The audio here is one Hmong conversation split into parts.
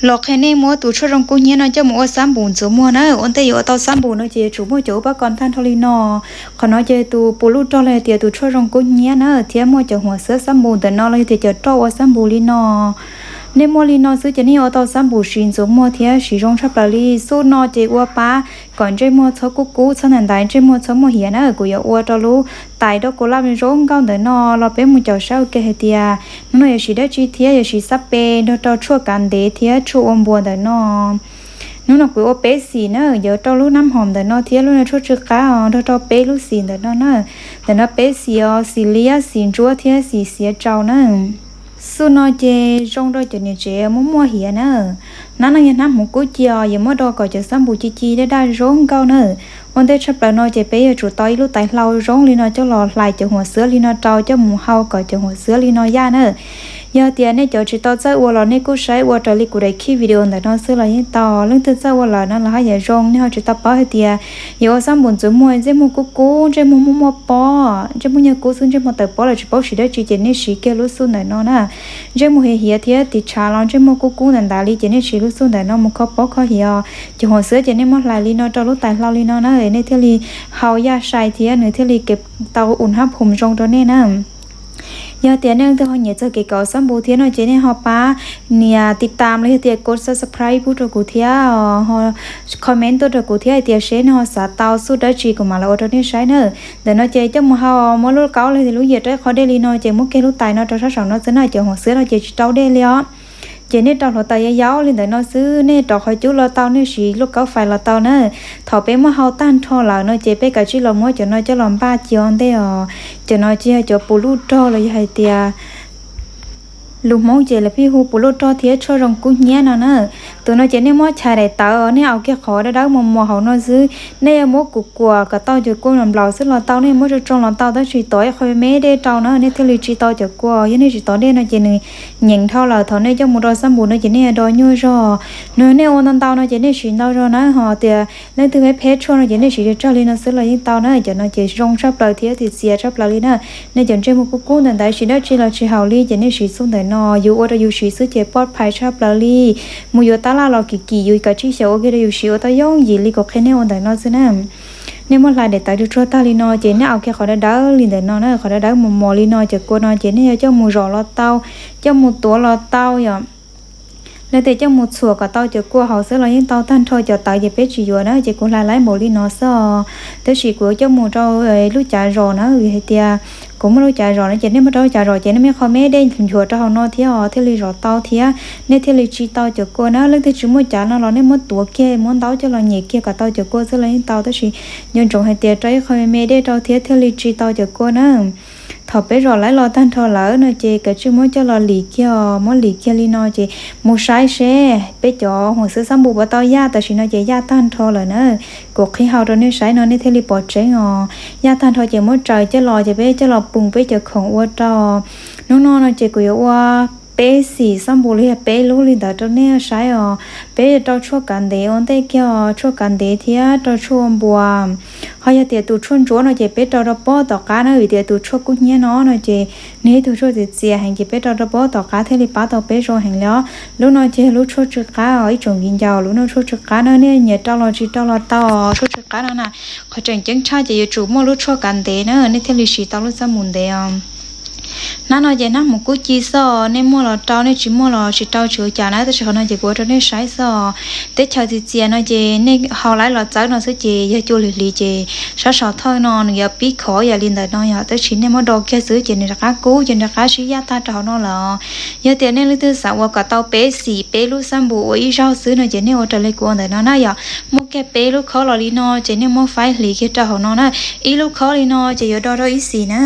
Los qhia nej muab tus tshuaj zoo kub hnyiab no coj mus ua xab npum ntxuav muag na. Ua ntej yuav ua tau xab npum no ces yuav tsum muaj cov uj pab kom tag nrho li no. Qhov no ces tus pus luj rog los hais tias tus tshuaj zoo kub hnyiab na thiab muaj cov huam xwab xab npum ntawm no los yog tias cov roj ua xab npum li no. Nej muaj li no xwb ces nej yuav ua tau xab npum siv ntxuav muag thiab siv zoo tshaj plaws li. Xub no ces ua pab kom ntsej muag txhob kub kub txhob ntaiv ntaiv, ntsej muag txhob muaj hiav na. Kuv yuav ua rau lub tais doj kua laj zoo nkauj ntawm no los peb mus caum saib ua ke hais tias hnub no yuav siv dab tsi thiab yuav siv xab pes nrog rau tshuaj kav ntev thiab tshuaj ua npuas ntawm no. Hnub no kuv ua peb xim na, yuav rau lub nab hom ntawm no thiab lub no tshuaj tsw qab os nrog rau peb lub xim ntawm no na. Ntawm no peb xim os, xim liab, xim ntsuab thiab xim xiav tsaus na. Xub no ces zoo rau cov niam tsev muaj muaj hiav na. Hnab no yog hnab hmuv kub ci os, yuav muab do kom cov xab npum ci ci daj daj zoo nkauj na. Ua ntej tshaj plaws no ces peb yuav tsum tau ib lub tais hlau zoo li no coj los hlais cov huam xwab li no rau coj mus hau kom cov huam xwab li no yaj na. Yog tias nej cov tsis tau txawj ua los nej kuj saib ua raws li kuv daim khib video ntawm no xwb los yeej tau. Leej twg txawj ua lawm no los haj yam zoo. Nej ho tsis tau paub hais tias yuav ua xab npum ntxuav muag ntsej muag kub kub, ntsej muag muaj muaj pob, ntsej muag nyuag kub xwb, ntsej muag tawm pob los tsis paub siv dab tsi ces nej siv kiag lub xub ntawm no na. Ntsej muag hiav hiav thiab tis tshav los ntsej muag kub kub ntawm ntawd li ces nej siv lub xub ntawm no mus kho pob kho hiav. Cov huam xwab ces nej muab hlais li no rau lub tais hlau li no na, nej thiaj li hau yaj sai thiab nws thiaj li kev tau ua hnab phom zoo rau nej na. Yog tias nej leej twg ho nyiam txog kev kov xab npum thiab no ces nej ho pab nias tiv tam los yog tias kov subscribe pub rau kuv thiab, comment tuaj rau kuv thiab hais tias seb nej ho xav tau xub dab tsi kuv mam los ua rau nej saib na. Ntawm no ces coj mus hau, muab lub kaub los yog tias lub yias rau ib qho dej li no ces muab kiag lub tais no rau sab saum no xwb na, cov huam xwab no ces tsis rau dej li os. Ces nej rau hluav taws yau yau li ntawm no xwb, nej rau qhov cub los tau, nej siv lub kaub fais los tau na. Thaum peb muab hau tag nrho lawm no ces peb kav tsij los muab cov no coj los npaj cia ua ntej os. Cov no ces yog cov pus luj rog los yog hais tias lus Hmoob ces lawv pheej hu pus luj rog thiab tshuaj zoo kub hnyiab no na. Tus no ces nej muab chais daim tawv, nej aus kiag qhov dawb dawb mos mos hauv no xwb. Nej yuav muab kuam kuam kom tau cov kua nplaum xwb los tau, nej muab tsoo tsoo los tau, tab sis tuav ib qho me me dej rau na nej thiaj li tsis tau cov kua. Yog nej tsis tuav dej no ces nws nyeem dhau lawm, thaum nej coj mus do xab npum no ces nej yuav do nyuaj zog. Nws nej ua ntau ntau no ces nej siv ntau zog na, ho tias leej twg pheej pheej tshuaj no ces nej siv tsawg li no xwb los yeej tau na. Cov no ces zoo tshaj plaws thiab txias txias tshaj plaws li na. Nej cov ntsej muag kub kub ntawm ntawd siv dab tsi los tsis haum li ces nej siv xub ntawm no, yus ua rau yus siv xwb ces pov phais tshaj plaws li. Mus yuav tab laj los kim kim, yus kav tsij xyaum ua kiag rau yus siv ua tau yooj yim li kuv qhia nej ua ntawm no xwb na. Nej muab hlais daim tawv tsuag tsuag tag li no ces nej aus kiag qhov dawb dawb li ntawm no na, qhov dawb dawb mos mos li no, cov kua no ces nej yuav coj mus zom los tau, coj mus tuav los tau yom. Leej twg coj mus txhuam kom tau cov kua hauv xwb los yeej tau, tag nrho cov tawv ces peb tsis yuav na, ces kuv hlais laib npaum li no xwb os. Tab sis kuv coj mus rau lub cav zom na, vim hais tias kuv muaj lub cav zom no ces nej muab rau lub cav zom ces nej muab qho me dej nchuav rau hauv no thiab os, thiaj li zom tau thiab nej thiaj li tsis tau cov kua na. Leej twg tsis muaj cav no los nej muab tuav kiag, muab ntaub coj los nyem kiag kom tau cov kua xwb los yeej tau, tab sis nco ntsoov hais tias rau ib qho me me dej rau thiab thiaj li tsis tau cov kua na. Thaum peb zom laib los tag nrho lawm no ces kav tsij muab coj los lim kiag, muab lim kiag li no ces mus saib seb peb cov huam xwb xab npum puas tau yaj. Tam sim no ces yaj tag nrho lawm na. Kuv qhib hau rau nej saib no nej thiaj li pom tseeb os. Yaj tag nrho ces muab tsaws coj los ces peb coj los pum peb cov khoom ua rau. Hnub no no ces kuv yuav ua peb xim xab npum los yog peb lub li ntawd rau nej saib os. Peb rau tshuaj kav ntev ua ntej kiag, tshuaj kav ntev thiab rau tshuaj ua npuas. Ho yog tias tus tshuaj ntsuab no ces peb rau rau pob tom qab na, vim tias tus tshuaj kub hnyiab no no ces nws ib tug tshuaj txias txias heev ces peb rau rau pob tom qab thiaj li pab tau peb zoo heev li os. Lub no ces yog lub tshuaj tsw qab os ib tsoom viv ncaus, lub no tshuaj tsw qab na, nej nyiam rau los tsis rau los tau. Tshuaj tsw qab no na, qhov tseem ceeb tshaj ces yuav tsum muaj lub tshuaj kav ntev na nej thiaj li siv tau lub xab npum ntev os. Hnab no ces hnab hmuv kub ci xwb, nej muaj los rau, nej tsis muaj los tsis rau tsis ua cas na, tab sis qhov no ces kuv ua rau nej saib xwb os. Teb chaws txias txias no ces nej hau laib los txawb no xwb ces yog cua hli hli ces sab saud thawj no nws yuav pib khov yam li ntawm no yom, tab sis nej muab do kiag xwb ces nws rov qab kub ces nws rov qab sib yaj tag rau hauv no lawm. Yog tias nej leej twg xav ua kom tau peb xim peb lub xab npum ua ib zaug xwb no ces nej ua raws li kuv ua ntawm no na yom. Muab kiag peb lub khob los li no ces nej muab faib hliv kiag rau hauv no na. Ib lub khob li no ces yuav do rau ib xim na.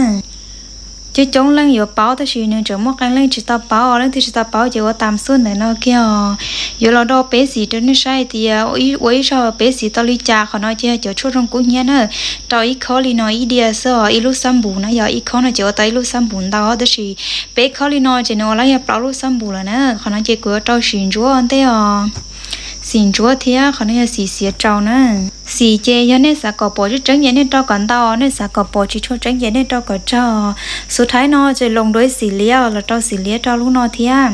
Coob coob leej yuav paub tab sis nws tseem muaj qee leej tsis tau paub, leej twg tsis tau paub ces ua tam xub ntawm no kiag os. Yuav los do peb xim rau nej saib hais tias ua ib zaug peb xim tau li cas. Qhov no ces yog cov tshuaj zoo kub hnyiab na. Rau ib khob li no ib diav xwb os, ib lub xab npum na yog ib khob no ces ua tau ib lub xab npum ntau, tab sis peb khob li no ces nws ua lawm yog plaub lub xab npum lawm na. Qhov no ces kuv yuav rau sim ntsuab ntej os. xim ntsuab thiab qhov no yog xim xiav tsau na. Xim ces yog nej xav kom pom tseeb tseeb ces nej rau kom ntau, nej xav kom pom tsis tshua tseeb ces nej rau kom tsawg. Xub thaib no ces los dua ib xim liab los rau xim liab rau lub no thiab.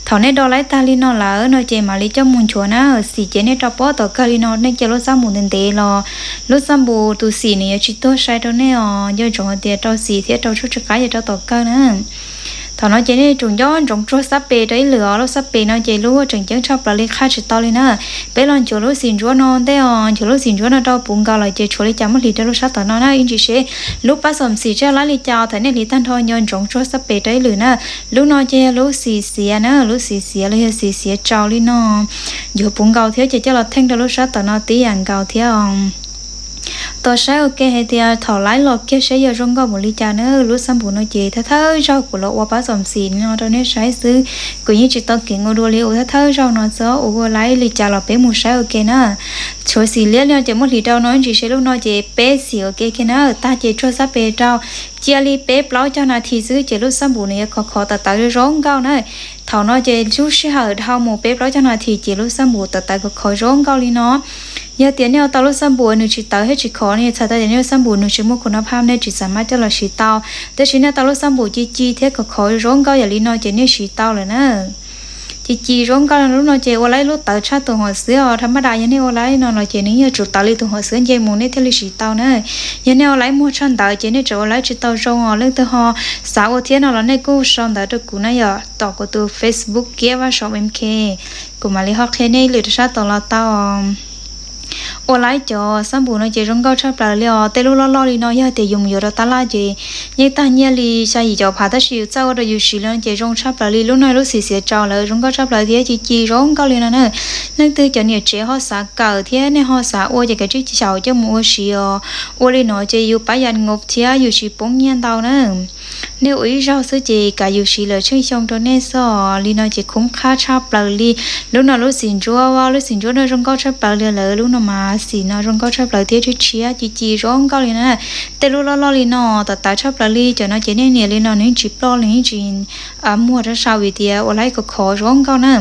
Thaum nej do laib tag li no lawm no ces mam li coj mus nchuav na. Xim ces nej rau pob tom kawg li no, nej cia lub xab npum ntev ntev los lub xab npum tus xim nws yuav tsis tuag sai rau nej os. Nco ntsoov hais tias rau xim thiab rau tshuaj tsw qab yog rau tom kawg na. Thaum no ces nej tsum nco ntsoov tsuag xab pes rau ib lwm os. Lub xab pes no ces lub tseem ceeb tshaj plaws li qhaj tsis tau li na. Peb los nchuav lub xim ntsuab no ntej os, nchuav lub xim ntsuab no rau puv nkaus lawm ces tshuav li cas muab hliv rau lub sab tom no na. Ib ntsis seb lub pab xom xim tsaj lab li cas, thaum nej hliv tag nrho nco ntsoov tsuag xab pes rau ib lwm na. Lub no ces yog lub xim xiav na, lub xim xiav los yog xim xiav tsau li no. Nchuav puv nkaus thiab ces coj los theej rau lub sab tom no tib yam nkaus thiab os. Tos saib ua ke hais tias thaum laib los kiag saib yog zoo nkauj mus li cas na. Lub xab npum no ces thawj thawj zaug kuv los ua pab xom xim no rau nej saib xwb. Kuv yeej tsis tau keev ua dua li, ua thawj thawj zaug no xwb, ua laib li cas los peb mus saib ua ke na. Tshuav xim liab li no ces muab hliv rau no ib ntsis seb lub no ces peb xim ua ke kiag na. Tag ces tsuag xab pes rau cia li peb plaub caug nas this xwb ces lub xab npum nws yuav khov khov tawv tawv zoo nkauj na. Thaum no ces lub sij hawm dhau mus peb plaub caug nas this ces lub xab npum tawv tawv khov khov zoo nkauj li no. Yog tias nej ua tau lub xab npum nws tsis tawv thiab tsis khov no txhais tau tias nej lub xab npum nws tsis muaj khum noj phab, nej tsis xav maj coj los siv tau. Tab sis nej tau lub xab npum ci ci thiab khov khov zoo nkauj yam li no ces nej siv tau lawm na. Ci ci zoo nkauj lub no ces ua laib lub tawv tshaj tus hom xwb os. Tha maj das yog nej ua laib no los ces nws yog tsum tawv li tus hom xwb nce mus nej thiaj li siv tau na. Yog nej ua laib muag tshaj ntawd ces nej tseem ua laib tsis tau zoo os. Leej twg ho xav ua thiab no los nej kuj sau ntawv rau kuv na yom, tom kuv tus Facebook Kiab Vaj Saum M K, kuv mam li ho qhia nej ib lwm rau sab tom los tau. Ua laib cov xab npum no ces zoo nkauj tshaj plaws li os. Tej lub loj loj li no yog tias yus mus yuav rau tab laj ces yeej tag nyiaj li xya yim caum phav, tab sis yus txawj ua rau yus siv li no ces zoo tshaj plaws li. Lub no lub xim xiav tsau lawm zoo nkauj tshaj plaws thiab ci ci zoo nkauj li no na. Leej twg cov niam tsev ho xav kawm thiab nej ho xav ua ces kav tsij xyaum coj mus ua siv os. Ua li no ces yus pab yas ngos thiab yus tsis poob nyiaj ntau na. Nej ua ib zaug xwb ces kav yus siv lawm tsheej xyoo rau nej xwb os. Li no ces khoob qhab tshaj plaws li. Lub no lub xim ntsuab, lub xim ntsuab no zoo nkauj tshaj plaws li lawm. Lub no mas xim no zoo nkauj tshaj plaws thiab tshiab tshiab ci ci zoo nkauj li na. Tej lub loj loj li no tawv tawv tshaj plaws li. Cov no ces nej nias li no nws yeej tsis ploj li, yeej tsis muag rau sau vim tias ua laib khov khov zoo nkauj na.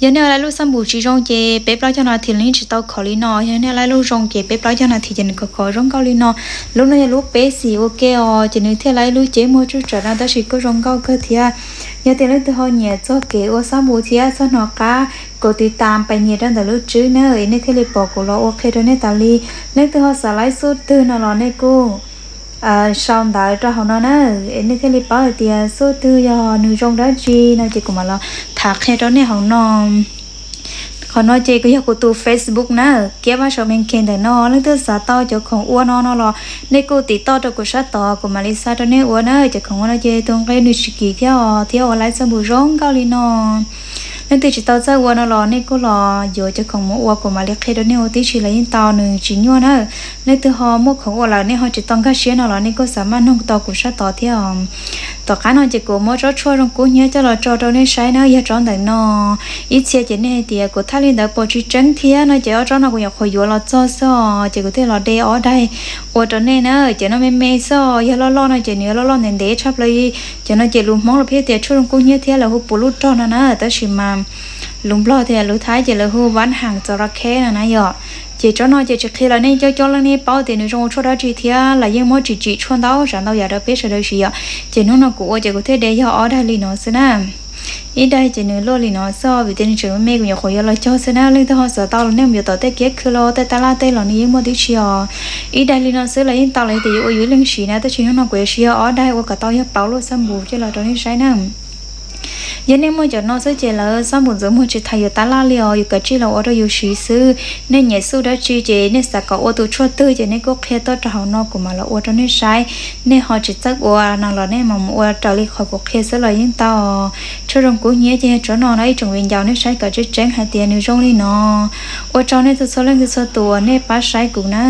Yog nej ua laib lub xab npum tsis zoo ces peb plaub caug nas this nws yeej tsis tau khov li no. Yog nej ua laib lub zoo ces peb plaub caug nas this ces nws khov khov zoo nkauj li no. Lub no yog lub peb xim ua ke os, ces nws thiaj laib lub ceb muag tsuj tsawv no tab sis kuj zoo nkauj kawg thiab. Yog tias leej twg ho nyiam txog kev ua xab npum thiab txog hnov qab, kuv tiv tas pais nias rau ntawm lub tswb na es nej thiaj li pom kuv los ua qhia rau nej tas li. Leej twg ho xav laib xuj twg no los nej kuj sau ntawv rau hauv no na, es nej thiaj li paub hais tias xuj twg yog nws zoo dab tsi no ces kuv mam los tham qhia rau nej hauv no. Qhov no ces kuv yog kuv tus Facebook na, Kiab Vaj Saum M K ntawm no. Leej twg xav tau cov khoom ua no no los nej kuj tiv toj rau kuv sab tod, kuv mam li xa rau nej ua na. Cov khoom ua no ces tus nqe nws tsis kim thiab os, thiab ua laib xab npum zoo nkauj li no. Leej twg tsis tau txawj ua no los nej kuj los yuav cov khoom mus ua, kuv mam li qhia rau nej ua tib si los yeej tau, nws tsis nyuaj na. Leej twg ho muaj khoom ua lawm nej ho tsis tau nkag siab no los nej kuj xav maj noog tau kuv sab tod thiab os. Tom qab no ces kuv muab tsob tshuaj zoo kub hnyiab coj los tso rau nej saib na, yog tsob ntawm no. Ib txhia ces nej hais tias kuv thaij li ntawd pom tsis tseeb thiab no ces ob tsob no kuv nyuam qhuav yuav los txog xwb os, ces kuv thiaj los de ob daig ua rau nej na. Cov no me me xwb os, yog loj loj no ces nws yuav loj loj ntev ntev tshaj plaws li. Cov no ces lus Hmoob los pheej tias tshuaj zoo kub hnyiab thiab lawv hu puv luj rog no na, tab sis mas lus Nplog thiab lus Thaib ces lawv hu vab hais txo ra kheb no na yom. Ces tsob no ces tsis qhia los nej coob coob leej nej paub tias nws zoo ua tshuaj dab tsi thiab lawv yeej muab tsim tsim tshuaj ntau tsav ntau yam rau peb sawv daws siv yom. Ces hnub no kuv ua ces kuv thiaj de yog ob daig li no xwb na. Ib daig ces nws luaj li no xwb vim tias nws tseem me me, kuv nyuam qhuav yuav los cog xwb na. Leej twg ho xav tau los nej mus yuav tom tej kiab khw los tej tab laj tej los nws yeej muaj tib si os. Ib daig li no xwb los yeej tau los tias yuav ua yus ib leeg siv na, tab sis hnub no kuv yuav siv yog ob daig ua kom tau yog plaub lub xab npum coj los rau nej saib na. Yog nej muaj cov no xwb ces lawv xab npum ntxuav muag tsis tas yus tab laj li os, yus kav tsij los ua rau yus siv xwb. Nej nyiam xuj dab tsi ces nej xav kom ua tus tshuaj twg ces nej kuj qhia tuaj rau hauv no kuv mam los ua rau nej saib. Nej ho tsis txawj ua no los nej mam mus ua raws li qhov kuv qhia xwb los yeej tau. Tshuaj zoo kub hnyiab ces yog tsob no no ib tsoom viv ncaus nej saib kom tseeb tseeb hais tias nws zoo li no. Ua tsaug nej txhua txhua leej txhua txhua tus uas nej pab saib kuv na.